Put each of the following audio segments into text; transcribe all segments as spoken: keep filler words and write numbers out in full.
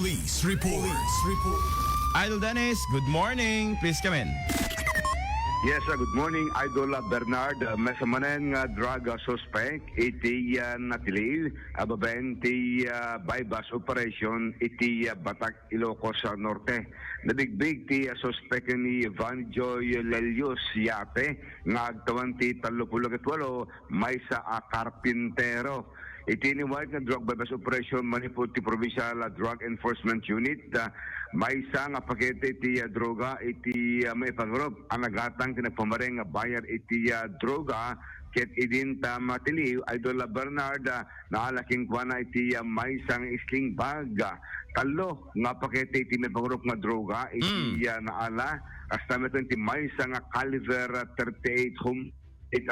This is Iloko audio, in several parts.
Police report. Idol Dennis, good morning. Please come in. Yes, uh, good morning, Idol, uh, Bernard. Uh, may samanen nga drug, uh, suspect iti, uh, natiliw, uh, babaen ti, uh, buy-bust operation iti, uh, Batac, Ilocos, uh, Norte. Nabigbig ti, uh, suspect ni Vanjoy Lelius Yate nga agtawan ti tallo pulo ket walo, maysa a karpintero. Iti iniwat nga drug buy-bust operation manipud ti Provincial Drug Enforcement Unit, ah, maysa nga pakete ti, ah, droga iti, ah, maipangarup a nagatang ti nagpamareng nga buyer iti, ah, droga ket idin ta matiliw, Idol Bernard, ah, naala kenkuana iti, ah, maysa nga sling bag, ah, tallo nga pakete iti maipangarup nga droga iti, Mm. ah, naala, kasta met iti maysa nga caliber, ah, thirty-eight home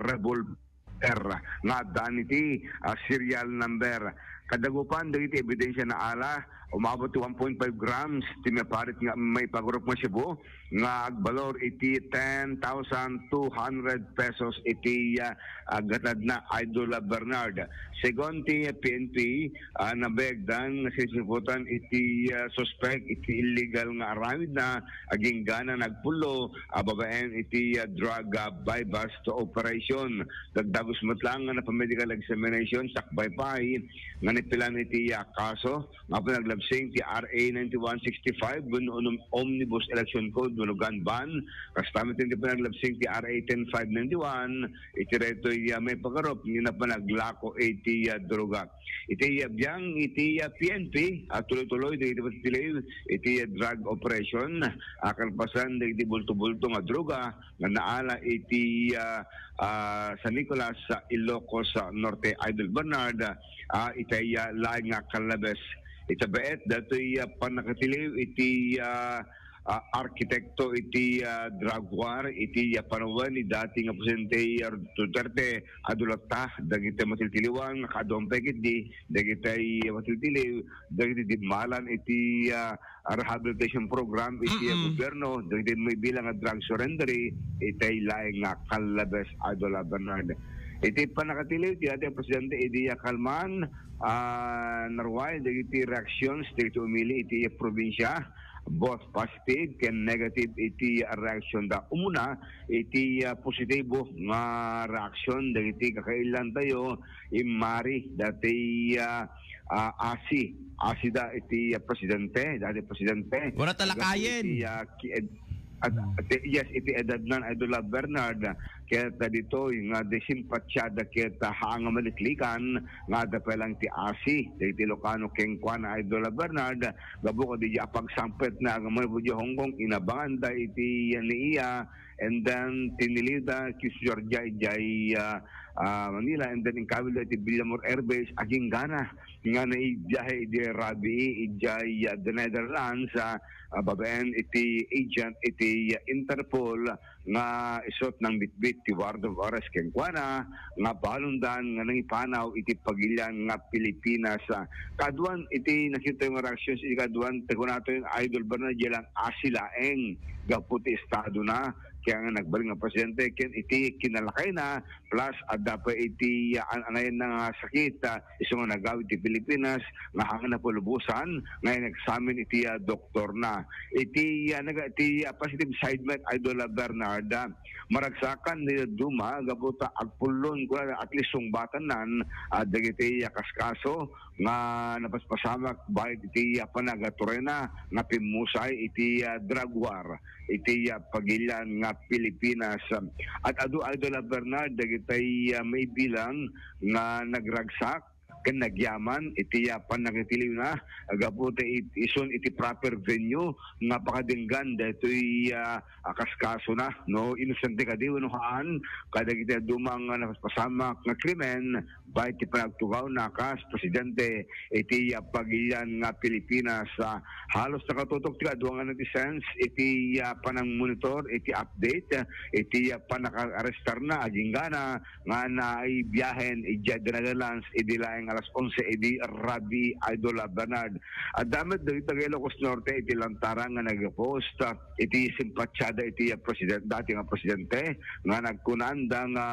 revolver. er, nga addaan iti, ah, serial number. Kadagupan dagiti ebidensya naala, umabot ti one point five grams ti maparit nga maipangarup nga shabu nga agbalor iti ten thousand two hundred pesos iti, ah, ah, gatadna, Idol, ah, Bernard. Segun ti P N P, ah, nabayagdan nga sisiputan iti, ah, suspek iti illegal nga aramidna, agingga nagpullo a babaen iti, ah, drug, ah, buy-bust operation. Dagdagus met laeng nga napa-medical examination, sakbay pay nga napilan iti, ah, kaso nga panaglabsing ti R A ninety-one sixty-five wenno om-, Omnibus Election Code wenno Gun Ban, kasta met iti panaglabsing ti R A ten five ninety-one, iti daytoy, ah, maipangarup nga napanaglako iti, ah, droga. Iti, ah, biang iti, ah, P N P, ah, tuloy-tuloy dagiti matiliw iti, ah, drug operation, ah, kalpasan dagiti bulto-bulto nga droga nga naala iti, ah, ah, San Nicolas, ah, Ilocos, ah, Norte, Idol Bernard, ah, itay, ah, laeng nga kallabes. Ita baet datoy, ah, pannakatiliw iti, ah, ah, arkitekto iti, ah, drug war iti, ah, panawen ni dati nga Presidente, ah, Duterte, adu latta dagiti matiltiliwan nga kaaduan pay ketdi dagiti matiltiliw dagiti dimmalan iti, ah, rehabilitation program iti, ah, Mm-mm. gobyerno, dagiti maibilang a drug surrendery, itay laeng nga kallabes, Idol Bernard. Iti pannakatiliw ti dati a Presidente idi, ah, kalman, ah, narway dagiti reactions dagiti umili iti probinsya, both positive ken negative iti reaction da. Umuna, iti, ah, positibo nga reaction dagiti kakaillantayo, immari dati, ah, ah, asi, asi da iti, ah, presidente, dati presidente. Wala talakayen. Iti, ah, ki-, ed-, at, iti, yes, iti edadnan, Idol Bernard, ket ditoy nga di simpatiada ket, ah, haan nga maliklikan nga adda pay lang ti asi, iti Ilocano kenkuana, Idol Bernard, gapu kadi a pagsangpetna nga manipud Hong Kong, inabanganda iti, ah, ni iya, and then tinilida, kisurya idiay, ah, ah, Manila, and then inkawil da iti Villamor Air Base, aginggana nga naibiahe idi rabii idiay, ah, the Netherlands, ah, ah, babaen iti agent iti, ah, Interpol nga isut nangbitbit ti warrant of arrest kenkuana nga balondan nga nangipanaw iti pagilian nga Pilipinas. Ah, kaduan iti nakita nga reactions iti kaduan, ti kunatoy, Idol Bernard, diay lang asi laeng gapu ti estadona, kaya nga nagbalin nga presidente, ken iti kinalakayna, plus adda pay iti, ah, an-, anayanna nga sakit, ah, isu nga nagawid ti Pilipinas, nga haan nga napulubosan nga in-examine iti, ah, doktorna. Iti, ah, naga-, iti, ah, positive side met, Idol, ah, Bernard, ah, maragsakan ni Duma, gapu ta agpullon, kuna, at least sungbatannan, ah, dagiti, ah, kaskaso nga napaspasamak, baket iti, ah, panagaturena nga pimmusay iti, ah, drug war iti, ah, pagilian nga Pilipinas. At adu, Idol, ah, Bernard, dagiti, ah, maibilang nga nagragsak ken nagyaman iti, ah, pannakatiliwna, gapu ta it-, isun iti proper venue nga pakadenggan daytoy, ah, ah, kaskasona, no? Inosente kadi wenno haan kadagiti adu nga napaspasamak nga krimen, baket ti panagtugawna kas presidente iti, ah, pagilian nga Pilipinas. Ah, halos nakatutok ti kaduangan ti sense iti, ah, panangmonitor iti update, ah, iti, ah, panakaarestarna aginggana nga naibiahen idiay the Netherlands idi laeng alas onse idi rabii, Idol, ah, Bernard. Adda met dagiti taga Ilocos Norte iti lantaran nga nagpost, ah, iti simpatiada iti, ah, president, dati nga presidente, nga nagkunanda nga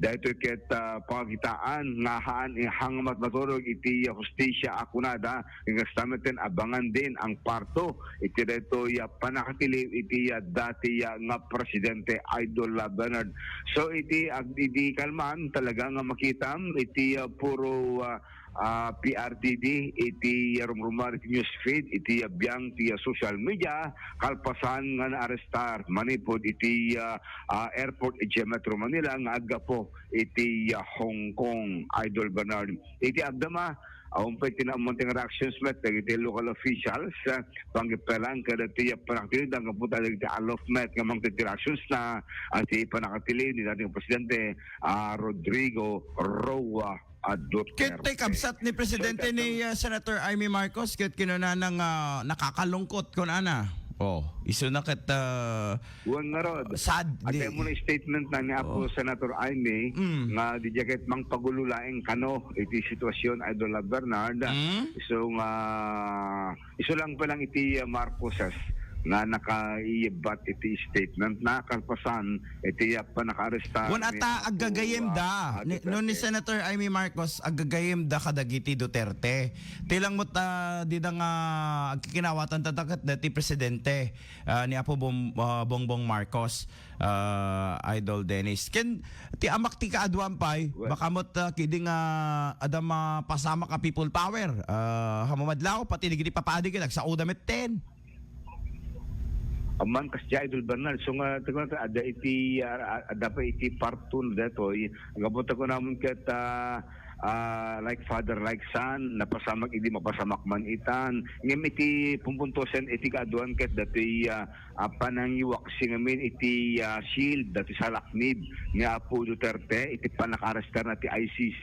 Daytoy ket, ah, pakakitaan nga haan, eh, hangmat maturog iti hustisia a kunada, ken kasta metten abangan din ang parto iti daytoy, ah, pannakatiliw iti, ah, dati, ah, nga presidente, Idol, ah, Bernard. So, iti ag-, iti kalman, talaga nga makitam iti, ah, puro, ah, ah, P R T D iti rumrumar iti news feed, iti biang ti social media, kalpasan nga naarestar manipud iti, ah, ah, airport iti Metro Manila nga aggapu iti, ah, Hong Kong, Idol Bernard. Iti agdama, awan pay ti naammo ti reactions met dagiti local officials, ah, panggipelan kadagiti, ah, panagtilidan gapu dagiti allof met nga mangted ti reactions na, ah, ti panakatili ni dating presidente, ah, Rodrigo Roa a Duterte. Ket ti kabsat ni Presidente So, ni, uh, Senator Imee Marcos, ket kinunana nga nakakalungkot, kunana. Oh, isu na ket, uh, Wen ngarud, sad di ate mo na statement na ni Apo Oh. Senator Imee Mm. nga di jaket mangpagulo laeng kano iti sitwasyon, Idol Bernard. Mm. So nga Isu lang pa lang iti, ah, Marcoses nga nakaibat iti statement na kalpasan iti, ah, pannakaarestar Wen ni ata Apo, aggagayem ah, da. ah, Ni, no ni Duterte. Senator Imee Marcos, aggagayem da kadagiti Duterte. Ti lang met, ah, dida nga agkikinawatan ta ket dati presidente, ah, ni Apo Bom-, ah, Bongbong Marcos, ah, Idol Dennis. Ken ti amak ti kaaduan pay, Well, baka met, ah, kidi nga adda mapasamak a people power. Ah, hamum adlaw, pati digiti papadi ket agsao da metten. Amman kasdiay, Idol Bernard, so nga, tignan ta, adda iti, ah, ah, adda pa iti part two na detoy. Gapu ta kunamon ket, ah, ah, like father, like son, napasamak idi mapasamak man itan. Ngem iti pumpuntosen iti kaaduan ket datoy, ah, ah, panangiwaksi ngamin iti, ah, shield, dati salaknib ni Apo Duterte, iti pannakaarestar na ti I C C,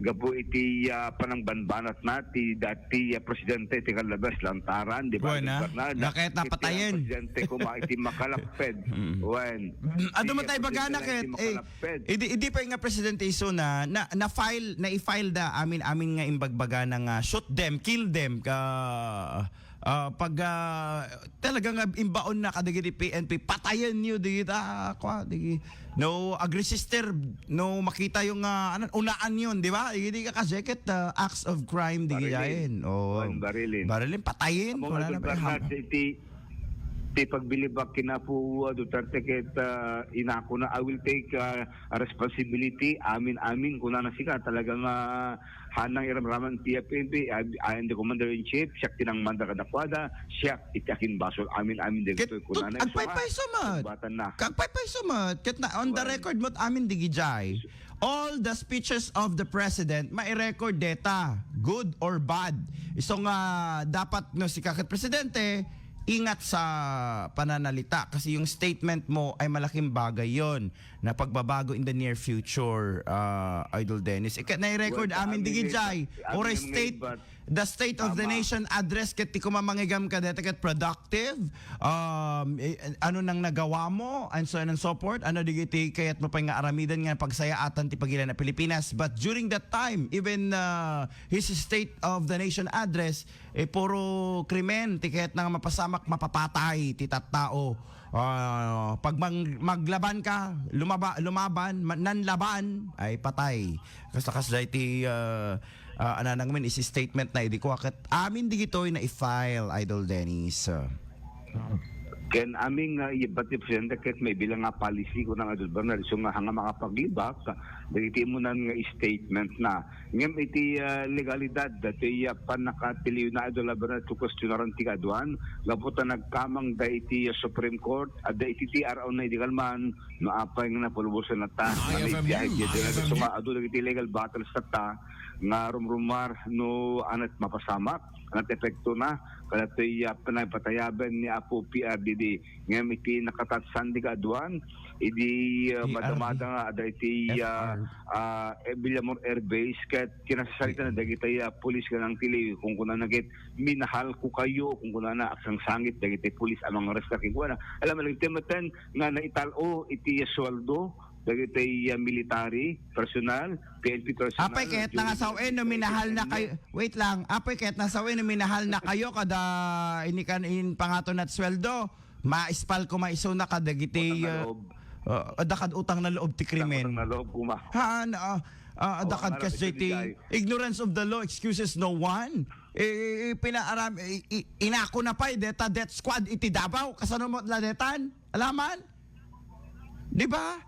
gapu iti, ah, panangbanbanat na ti dati, ah, presidente ti Carlos Lantaran, di ba, Buena. Bernard? Nga kayat Iti napatayen. ang presidente kuma iti makalakped. Mm. Wen. Adu Iti matay bagana presidente ket, iti eh, makalakped. idi, idi pa nga presidente isu na, na, na-file, na-file da amin, amin nga imbagbaga na nga shoot them, kill them, ka, ah, pag, ah, talaga nga imbaon na kadagiti P N P, patayen niyo, di kita, kwa, di, no, agresister, no, makita yung, ah, ano, unaan yun, di ba? Di ka kasi ket, ah, acts of crime, di Barilin. kayain. Oo. Wan, barilin. Barilin, patayin, Amo wala nga, na pa Bernard, hangka. iti, iti pagbilibak kina Apo, ah, Duterte ket, ah, inako na, "I will take, ah, a responsibility, amin, amin," kunana sika, talaga nga, ah, hanang iramraman ti P N P, I, I am the commander-in-chief, siak ti nangmanda kadakuada, siak iti akin basol, amin, amin, Ket dagitoy, tut-, kunana, isu nga, agpaypayso met. Sumbatan na. Agpaypayso met. Ket na, on the Wan. record met amin, digi jay. All the speeches of the president, mai-record deta, good or bad. Isu nga, dapat, no, sika ket presidente, ingat sa pananalita kasi yung statement mo ay malaking bagay yon na pagbabago in the near future, ah, Idol Dennis. Ika-, nai-record Well, amin amin digi nga jay, iba-, or a amin nga state, iba-, the State of the Tama. Nation Address, ket ti kumamangigam ka deta ket productive, um, eh, ano nang nagawa mo, and so on and so forth. Ano digiti kayat mo pay nga aramiden nga pagsayaatan ti pagila na Pilipinas? But during that time, even, uh, his State of the Nation Address, eh, puro krimen ti kayat na nga mapasamak, mapapatay ti tattao. Ah, pag mang-, maglaban ka, lumaba-, lumaban, ma-, nanlaban, ay patay. Kasta kasdiay ti, ah, ah, ananang min, isi statement na idi ko, ket amin digitoy na i-file, Idol Dennis. Ken amin nga ibat ti presidente ket maibilang nga policy ko na nga, Idol Bernard, isu nga hanga makapaglibak, dagiti imunan nga statement na. Ngem iti, ah, legalidad, dati, ah, pannakatiliw na, Idol Bernard, to questionaran ti kaaduan, gapu ta nagkamang da iti, ah, Supreme Court, adda iti T R O na idi kalman, no apay nga napulubosan na ta, I F M nga may biyahe News. Iti I F M isu nga News. Adu dagiti legal battles ta, nga rumrumar no anet mapasamak, anet epekto na, kadatoy, ah, panagpatayaben ni Apo P R D D. Ngem iti nakatatsan di kaaduan, idi, ah, P R D. madamada nga ada iti, ah, F R. ah, eh, Villamor Air Base, ket kinasasarita na Mm. dagiti, ah, pulis nga nangtili, kung kunana ket, "Minahal ko kayo," kung kunana, agsangsangit dagiti pulis a mangarestar kenkuana. Alam mo, nagtimetan nga naital-o iti sueldo dagiti, ah, military personnel, P N P personnel, Apay, ket during nangasaw-, eh, no, the minahal na kayo. Wait lang. Apay, ket nangasaw-, eh, no, minahal na kayo kada inikan-, in pangato na sueldo. Maispal ko maiso na kadagiti, Utang na uh, loob. Ah, adda kad utang na loob ti krimen. Utang na loob, kuma. Haan, ah, ah, adda kad kas iti ignorance of the law excuses no one. Eh, eh, eh, pinaaram, eh, eh, inako na pay deta death squad iti Davao. Kasano met la detan? Alaman? Di ba?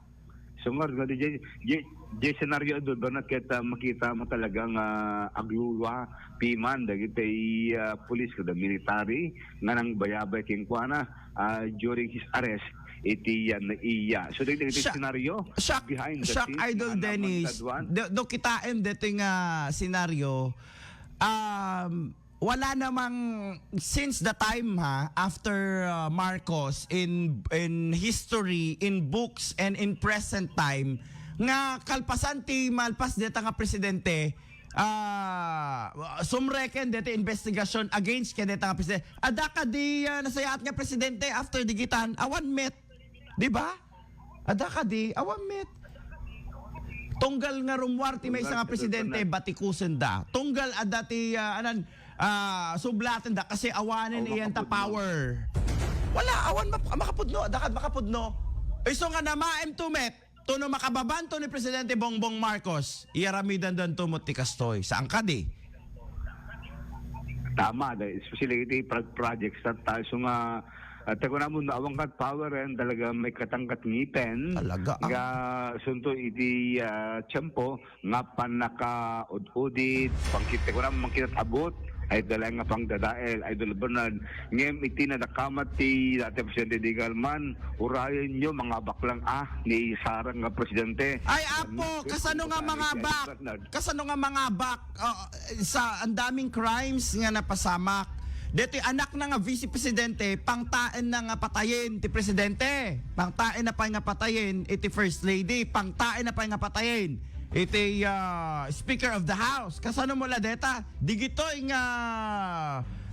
Sumar nga di jay, jay, jay senaryo do ba na kita makita mo talagang, ah, aglulwa, piman, dagiti, ah, pulis kada military, nga nang bayabay kenkuana, ah, during his arrest, iti yan na iya. So, dagiti Siya, senaryo siya, behind the siya, scenes Idol nga Dennis, namantaduan. Do, do kitaem dito nga senaryo, um, wala namang, since the time, ha, after, uh, Marcos, in, in history, in books, and in present time, nga kalpasan ti malpas deta nga presidente, ah, sumreken deta investigasyon against kadeta nga presidente. Adda kadi, ah, nasayaat nga presidente after digitan, awan met. Di ba? Adda kadi, awan met. Tunggal nga rummuar ti maysa nga presidente, batikusen da. Tunggal adda ti, ah, anan, ah, sublaten da kasi awanen iyan ta power. Wala, awan map-, makapudno, adda kad makapudno. Isu nga namaem to met, to no makababanto ni Presidente Bongbong Marcos, iyaramidan danto met ti kastoy. Saan kadi? Tama, da-, especially iti pro-, projects that tayo nga, ah, tayo na mo, naawang kat power and talaga may katangkat ngipen. Talaga, ah. Nga sunto iti, ah, tiyempo, nga pannakaud-udit, pangkit-, tayo na, mangkinatabot, ay talaga nga pangdadael, Idol Bernard. Ngem iti nadakamat ti dati Presidente Digalman, urayon nyo, mga baklang ah, ni Sarang nga Presidente. Ay, apo, kasano nga mga bak? Kasano nga mga bak? Ah, sa ang daming crimes nga napasamak. Detoy anak na nga vice presidente, pangtaen na nga patayen ti presidente. Pangtaen na pa nga patayen iti first lady. Pangtaen na pa nga patayen iti, ah, speaker of the house. Kasano mo la deta? Digitoy nga,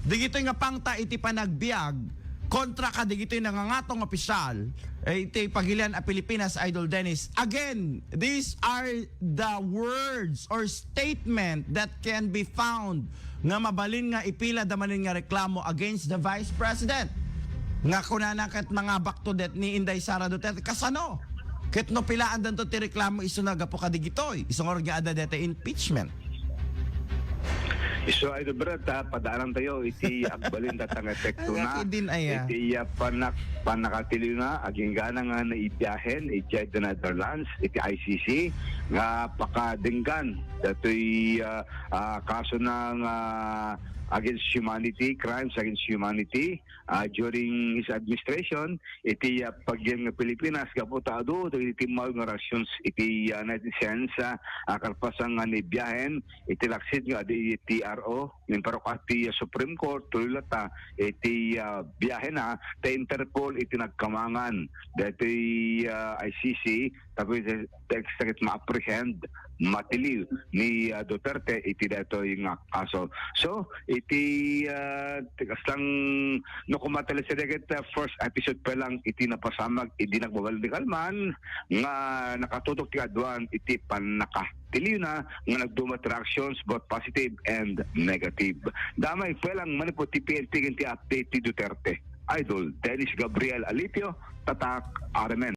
digitoy nga pangta iti panagbiag kontra ka digitoy nangangatong opisyal, eh, iti pagilian a Pilipinas, Idol Dennis. Again, these are the words or statement that can be found nga mabalin nga ipila da manen nga reklamo against the Vice President. Nga kunana ket mangabak to det ni Inday Sara Duterte. Kasano? Ket no pilaan danto ti reklamo isu na gapu kadigitoy. Isu nga adda deta impeachment. Isu ay Brad, ah, padaanan tayo iti agbalin datang epekto na. Iti, ah, panak-, panakatiliw na, agingga na nga naibiahen, iti the Netherlands, iti I C C, nga pakadenggan, datoy, ah, ah, kaso na nga against humanity, crimes against humanity, ah, during his administration, iti, ah, pagyan nga Pilipinas, gapu ta adu, dagiti timmaw nga reactions iti, ah, netizens, ah, ah, kalpasan nga ni biahen, iti laksid nga adi iti T R O, nin parok ati, ah, Supreme Court, tuloy lata, iti, ah, biahen na, ta Interpol iti nagkamangan, dati, ah, I C C, tapos iti text sakit ma-apprehend, matiliw ni, ah, Duterte iti daytoy nga kaso. So, iti, ah, ti-, kaslang no kumatali sa dagit, ah, first episode pa lang iti napasamak, iti nagbabalin ni Kalman, nga nakatutok ti kaduan iti pannakatiliw na nga nagdumat reactions both positive and negative. Damay pa lang manipod ti P N P iti update ti Duterte. Idol Dennis Gabriel Alipio, Tatak R M N.